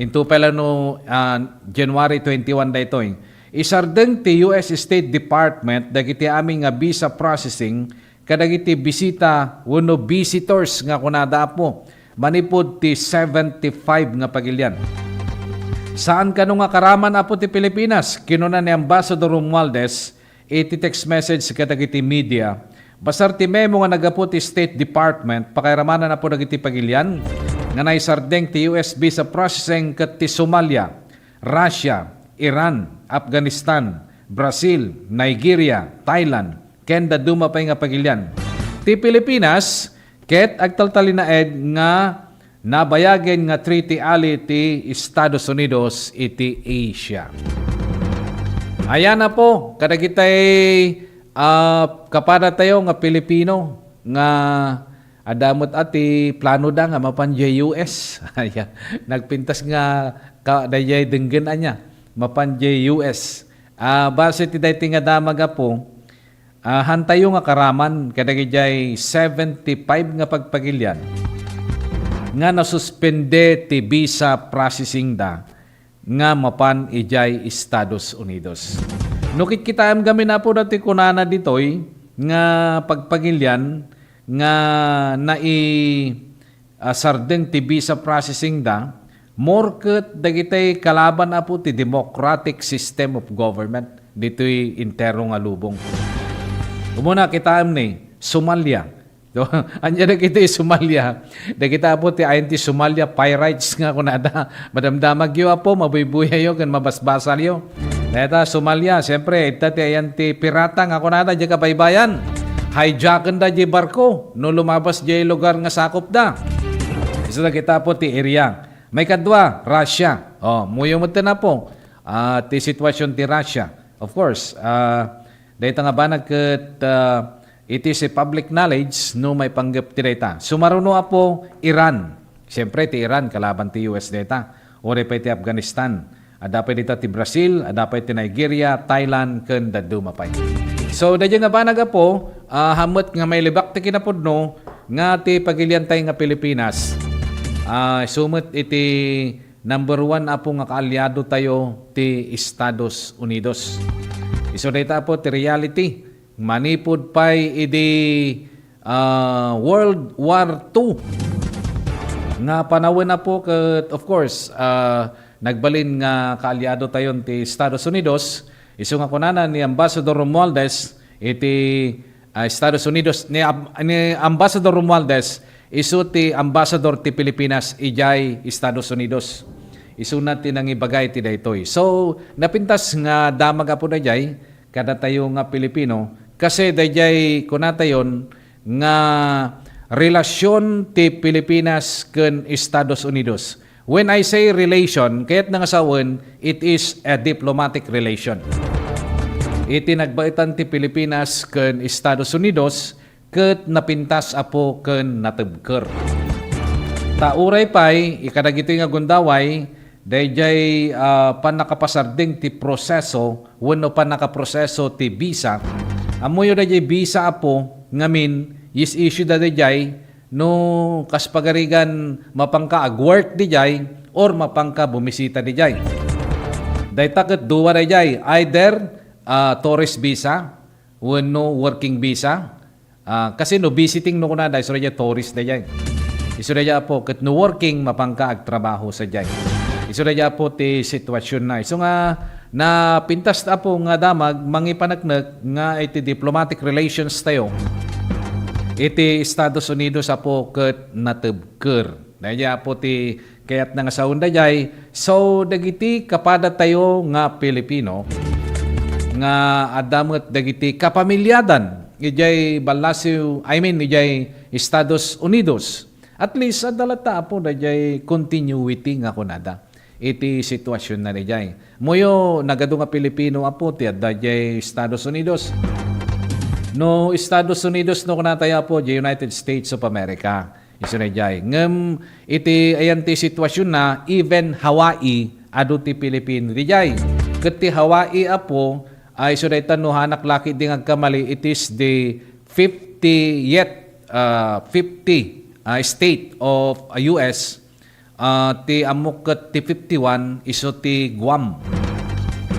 Into pay la no, ah, January twenty-one daytoy. Isardeng ti U S State Department dagiti amin nga visa processing kadagiti bisita wenno visitors nga kunada, Apo, manipud ti seventy-five nga pagilian. Saan kano nga karaman, Apo, ti Pilipinas? Kinuna ni Ambassador Romualdez iti text message kadagiti media, basar ti memo nga naggapu ti State Department, pakairamanan, Apo, dagiti pagilian nga naisardeng ti U S visa processing ket ti Somalia, Russia, Iran, Afghanistan, Brazil, Nigeria, Thailand, ken dadduma pay nga pagilian. Ti Pilipinas ket agtaltalinaed nga nabayagen nga treaty ally ti Estados Unidos iti Asia. Ayan, Apo, kadagitay, ah, kapadatayo nga Pilipino nga adda met a ti plano da nga mapan diay U S. Aya, nagpintas nga ka, daydiay denggen ania, mapan diay U S. Ah, base ti daytoy nga damag, Apo, ah, hantayo nga karaman kadagijay seventy-five nga pagpagilian nga nasuspende ti visa processing da nga mapan idiay Estados Unidos. No kitkitaem gamin, Apo, dati kunana ditoy nga pagpagilian nga nai-, ah, sardeng ti visa processing da, more ket dagitay kalaban, Apo, ti democratic system of government ditoy entero nga lubong. Umuna, kitaem ni Somalia. So, ania dagiti Somalia? Dagita, Apo, ti ayan ti Somalia pirates nga kunada. Madamdamagyo, Apo, mabuybuyayo ken mabasbasalyo. Dayta Somalia, siyempre, ita ti ayan ti pirata nga kunada, diay kabaybayan. Hijacken da diay barko no lumabas diay lugar nga sakop da. Isu dagita, Apo, ti area. Maikadua, Russia. Oh, muyo metten, Apo, ah, ti sitwasyon ti Russia. Of course, ah, dayta nga banag ket, ah, it is a public knowledge no maipanggep ti dayta. Sumaruno, Apo, Iran. Siyempre, ti Iran, kalaban ti U S dayta. Uray pay ti Afghanistan. Adda pay dita ti Brazil, adda pay ti Nigeria, Thailand, ken dadduma pay. So, daydiay nga banag, Apo, ah, hammet nga mailibak ti kinapudno nga ti pagiliantay nga Pilipinas, ah, isu met iti number one, Apo, nga kaalyado tayo ti Estados Unidos. Isu dayta, Apo, ti reality. Manipud pay idi, ah, World War two nga panawen, Apo, ket, of course, ah, nagbalin nga kaalyado tayon ti Estados Unidos. Isu nga kunana ni Ambassador Romualdez iti, ah, Estados Unidos, ni Ab-, ni Ambassador Romualdez, isu ti ambassador ti Pilipinas idiay Estados Unidos. Isuna ti nangibaga iti daytoy. So, napintas nga damag, Apo, daydiay kadatayo nga Pilipino, kasi daydiay kunatayon nga relasyon ti Pilipinas ken Estados Unidos. When I say relation, kayatna nga sawen, it is a diplomatic relation. Iti nagbaetan ti Pilipinas ken Estados Unidos, ket napintas, Apo, ken natebker. Ta uray pay, ikadagitoy nga gundaway, daydiay, ah, pannakapasardeng ti proseso wenno pannakaproseso ti visa. Ammoyo daydiay visa, Apo, ngamin, is issue da daydiay no kas pagarigan mapanka ag-work daydiay or mapanka bumisita daydiay. Dayta ket dua daydiay, either, ah, tourist visa wenno working visa. Ah, kasi no visiting no kunada, isu daydiay tourist daydiay. Isu daydiay, Apo, ket no working, mapanka agtrabaho sadiay. Isu daydiay, Apo, ti sitwasyon na. Isu nga napintas, Apo, nga damag, mangipaneknek nga iti diplomatic relations tayo, iti Estados Unidos, Apo, ket natebker. Daydiay, Apo, ti kayatna nga sawen daydiay. So, dagiti kapadatayo nga Pilipino nga adda met dagiti kapamiliadan idiay ballasiw, I mean, idiay Estados Unidos. At least, adda latta, Apo, daydiay continuity nga kunada iti sitwasyon na daydiay. Muyo, nagadu nga Pilipino, Apo, ti adda idiay Estados Unidos. No Estados Unidos, no kunatayo, Apo, the United States of America. Isu daydiay. Ngem iti ayan ti sitwasyon na, even Hawaii, adu ti Pilipino didiay. Ket ti Hawaii, Apo, ay isu dayta no hanak laki di nga agkamali, it is the fiftieth, ah, fifty, ah, state of, ah, U S. Ah, ti ammok ket ti fifty-one, isu ti Guam.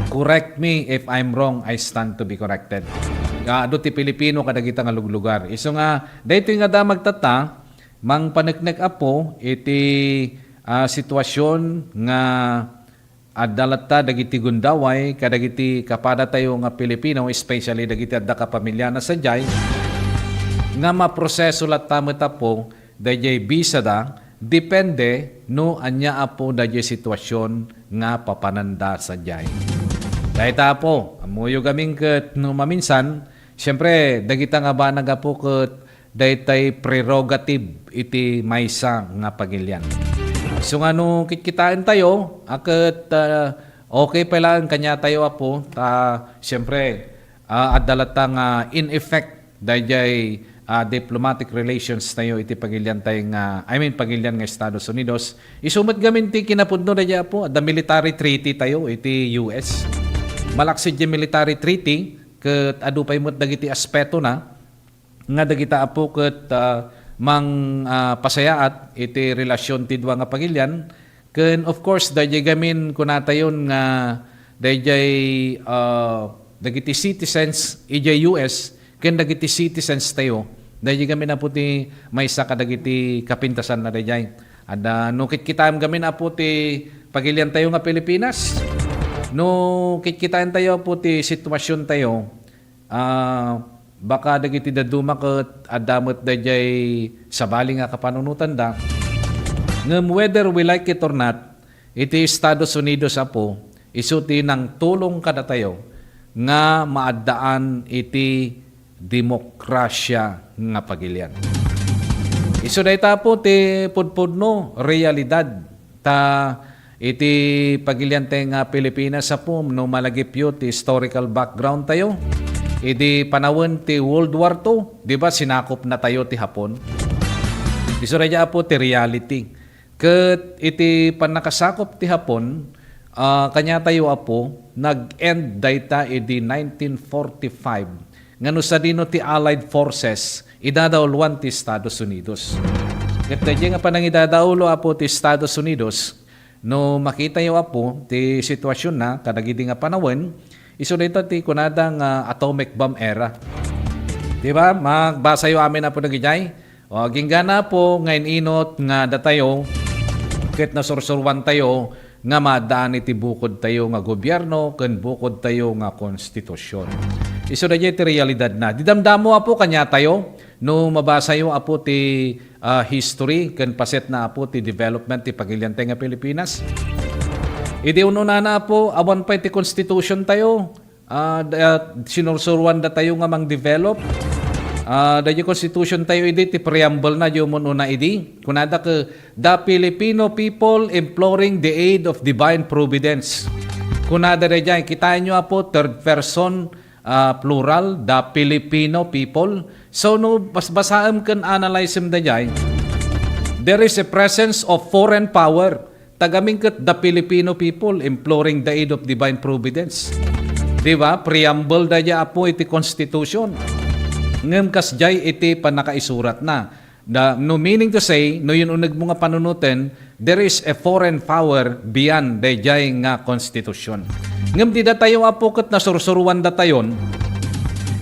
Correct me if I'm wrong, I stand to be corrected. ah, adu ti Pilipino kadagita nga luglugar. Isu nga, daytoy nga damag tatta, mangpaneknek, Apo, iti, ah, sitwasyon nga adda latta dagiti gundaway kadagiti kapadatayo nga Pilipino, especially dagiti adda kapamiliana sadiay, nga maproseso latta met, Apo, daydiay bisada, depende no ania, Apo, daydiay sitwasyon nga papananda sadiay. Dayta, Apo, ammoyo gamin ket no maminsan, siempre, dagita nga banag, Apo, ket daytay prerogative iti maysa nga pagilian. So nga no kitkitaentayo, a ket, ah, okay pay laeng kaniatayo, Apo, ta, siempre, ah, adda latta nga in effect daydiay, ah, diplomatic relations tayo iti pagilian tayo nga, I mean, pagilian nga Estados Unidos. Isu met gamin ti kinapudno daydiay, Apo, adda military treaty tayo iti U S. Malaksid di military treaty, ket adu pay met dagiti aspeto na nga dagita, Apo, ket, ah, mang, ah, pasayaat iti relasyon ti dua nga pagilian. Ken, of course, daydiay gamin kunatayon nga daydiay, ah, dagiti citizens idiay U S ken dagiti citizens tayo, daydiay gamin, Apo, ti maysa kadagiti kapintasan na daydiay. Adda, no kitkitaem gamin, Apo, ti pagilian tayo nga Pilipinas, no kitkitaen tayo, Apo, ti sitwasyon tayo, ah, baka dagiti dadduma ket adda met daydiay sabali nga kapanunotanda. Ngem whether we like it or not, iti Estados Unidos, Apo, isu ti nangtulong kadatayo nga maaddaan iti demokrasia nga pagilian. Isu dayta, Apo, ti pudpudno, realidad. Ta iti pagilian tayo nga Pilipinas, Apo, no malagipyo ti historical background tayo, idi panawen ti World War Two, di ba, sinakop na tayo ti Hapon? Isu daydiay, Apo, ti reality. Ket iti pannakasakop ti Hapon, ah, kaniatayo, Apo, nag-end dayta idi nineteen forty-five, nga no sadino ti Allied Forces, idadauluan ti Estados Unidos. Ket daydiay nga panangidadaulo, Apo, ti Estados Unidos, no makitayo, Apo, ti sitwasyon na kadagidi nga panawen, isu dayta ti kunada nga atomic bomb era. Di ba? Magbasayo amin, Apo, dagidiay. O, aginggana, Apo, nga in-inot nga datayo ket nasursuruan tayo nga maaddaan iti bukod tayo nga gobierno ken bukod tayo nga konstitusion. Isu daydiay ti realidad na. Di damdamo, Apo, kaniatayo, no mabasayo, Apo, ti, ah, history ken paset na, Apo, ti development ti pagilian tayo nga Pilipinas. Idi un-unana, Apo, awan pay ti konstitusion tayo. Ah, da-, sinursuruan datayo nga mang-develop. Ah, daydiay constitution tayo idi, ti preamble na, di umun-una idi. Kunada ket, "The Filipino people imploring the aid of divine providence." Kunada daydiay, kitaenyo, Apo, third person, ah, plural, "The Filipino people." So, no bas-, basaem ken analysem daydiay, there is a presence of foreign power. Tagamin ket, "The Filipino people imploring the aid of divine providence." Di ba? Preamble daydiay, Apo, iti Constitution. Ngem kasdiay iti pannakaisuratna. Da, no, meaning to say, no yun-unegmo nga panunoten, there is a foreign power beyond daydiay nga Constitution. Ngem di datayo, Apo, ket nasursuruan datayon,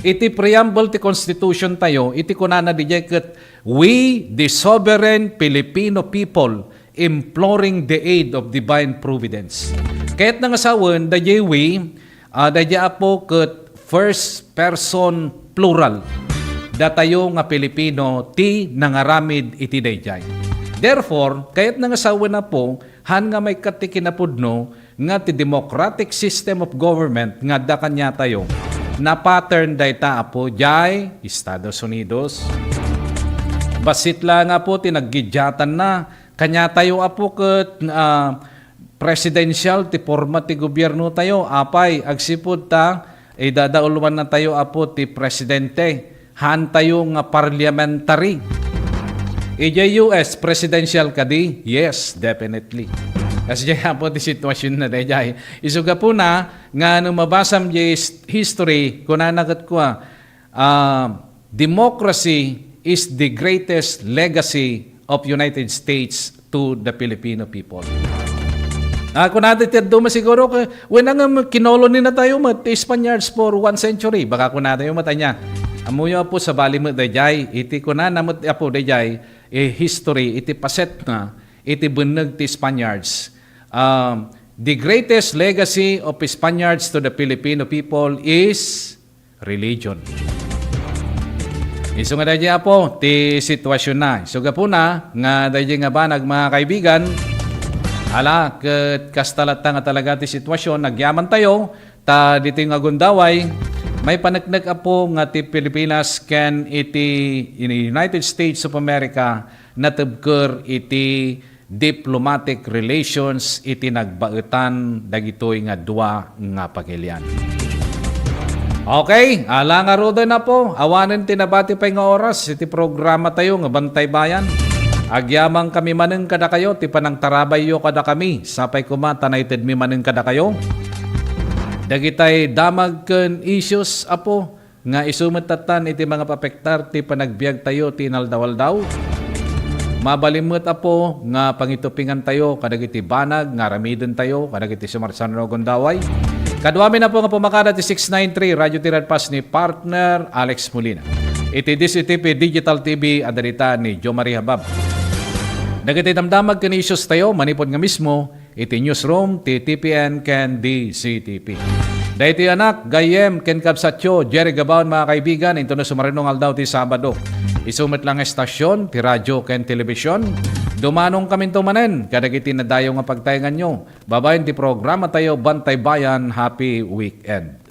iti preamble ti Constitution tayo, iti kunana daydiay ket, "We, the sovereign Filipino people, imploring the aid of divine providence." Kayatna nga sawen, daydiay we, ah, daydiay, Apo, ket first person plural. Datayo nga Pilipino ti nangaramid iti daydiay. Therefore, kayatna nga sawen, Apo, han nga maikkat ti kinapudno, nga ti democratic system of government nga adda kaniatayo, na-pattern dayta, Apo, diay Estados Unidos. Bassit la nga, Apo, ti naggidiatanna. Kaniatayo, Apo, ket, ah, presidential ti forma ti gobierno tayo. Apay, agsipud ta, idadauluan na tayo, Apo, ti presidente. Hantayo nga parliamentary. Idiay U S, presidential kadi? Yes, definitely. Kasdiay, Apo, ti sitwasyon na daydiay. Isu gapuna nga no mabasam diay his-, history, kunana ket kua, ah, "Democracy is the greatest legacy of United States to the Filipino people." Ah, kunada ti dadduma siguro, ket, wen, ngem kinoloni na tayo met ti Spaniards for one century. Baka kunatayo met ania. Ammoyo, Apo, sabali met daydiay. Iti kunana met, Apo, daydiay, eh, history, iti paset na, iti benneg ti Spaniards. Um, the greatest legacy of Spaniards to the Filipino people is religion. Isu nga daydiay, Apo, ti sitwasyon na. Isu gapuna nga daydiay nga banag, mga kaibigan, ala, ket kasta latta nga talaga ti sitwasyon, agyaman tayo, ta ditoy nga gundaway, maipaneknek, Apo, nga ti Pilipinas ken iti United States of America natebker iti diplomatic relations iti nagbaetan dagitoy nga dua nga pagilian. Okay, ala ngaruden, Apo, awanen ti nabati pay nga oras iti programa tayo nga Bantay Bayan. Agyamankami manen kadakayo ti panangtarabayyo kadakami, sapay koma ta naitedmi manen kadakayo dagitay damag ken issues, Apo, nga isu met tattan iti mangapapektar ti panagbiagtayo ti inaldaw-aldaw. Mabalin met, Apo, nga pangitupingantayo kadagiti banag nga aramidentayo kadagiti sumarsarno a gundaway. Kaduamin, Apo, nga pumakada ti six nine three Radio Tiradpas ni partner Alex Molina. Iti D C T P Digital T V, adda dita ni Jo Marie Habab. Dagiti damdamag ken issues tayo, manipud nga mismo, iti newsroom ti T P N ken D C T P. Daytoy anak, gayyem, ken kabsatyo, Jerry Gabaon, mga kaibigan, intono sumaruno nga aldaw ti Sabado. Isu met la nga estasyon ti radyo ken telebisyon. Dumanongkaminto manen kadagiti nadayaw nga pagtaenganyo babaen ti programa tayo, Bantay Bayan. Happy weekend.